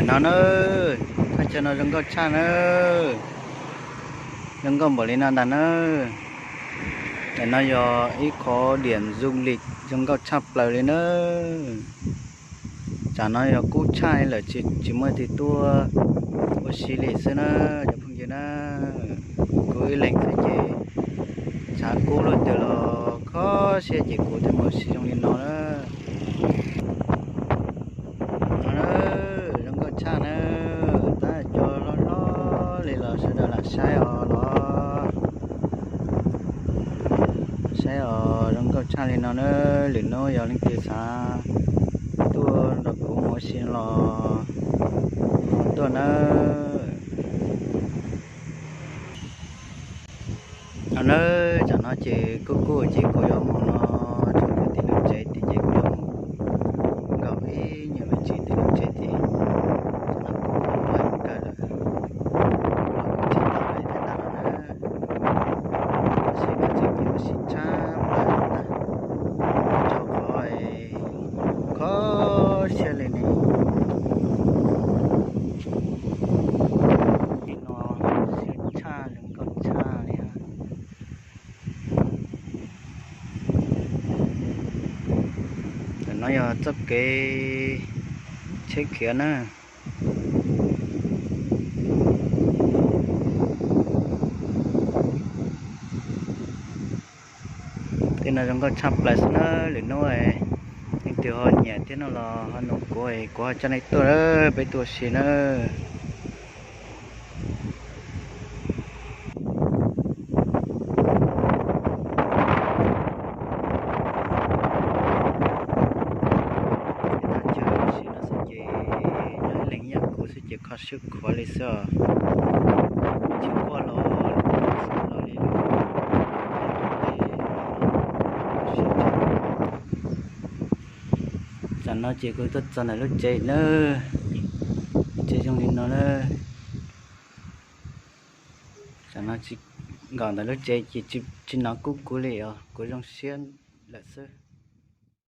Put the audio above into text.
No na, thaj chaw no zoo nkauj tshaj na, zoo nkauj npaum li no ntag na. Ntawm no yog ib qho diam zoo li zoo nkauj tshaj plaws li na. Tsam no yog kub tshaj li lawm, tsis muaj leej twg tuaj ua si li xwb na cov phooj ywg na. Kuv ib leeg xwb ces tshav kub luaj twg los kho siab ces kuv thiaj mus ua si zoo li no na. No na, zoo nkauj tshaj na, tab cov hlob hlob li los sawv daws lam saib os los. Saib os, zoo nkauj tshaj li no na, lwm hnub yog leej twg xav tuaj nrog kuv mus ua si los tuaj nawb. No nawb, tsam no ces kuj kuj ces kuv yuav mus no, tsoom kwv tij lub tsev tid ces kuv yuav mus nkaum ib nyuag me ntsis tim lub tsev tid. Tsam no kuv mus kawg lawm, los kuv tsis tau li thiab ntag no na. Tab sis mas tseem yog sib tshab plaws ntag, rau qhov kho siab li ne. Li no siab tshaj zoo nkauj tshaj li. Ntawm no yog txoj kev tsheb khiav na. Tej no zoo nkauj tshaj plaws xwb na, lwm hnub leej twg ho nyiam thiab no los ho nug kuv, kuv ho coj nej tuaj, peb tuaj ua si na. Ces no xwb ces nyob ib leeg ib yam kuv xwb ces kho siab khuav li xwb os. Tsis quaj los, tsis los li. Tsam no ces kuv tuaj txog ntawm lub tsev na, tsev zoo li no na. Tsam no tsis nkaum ntawm lub tsev ces tsis hnov kub kuv li os, kuv zoo siab lawm xwb.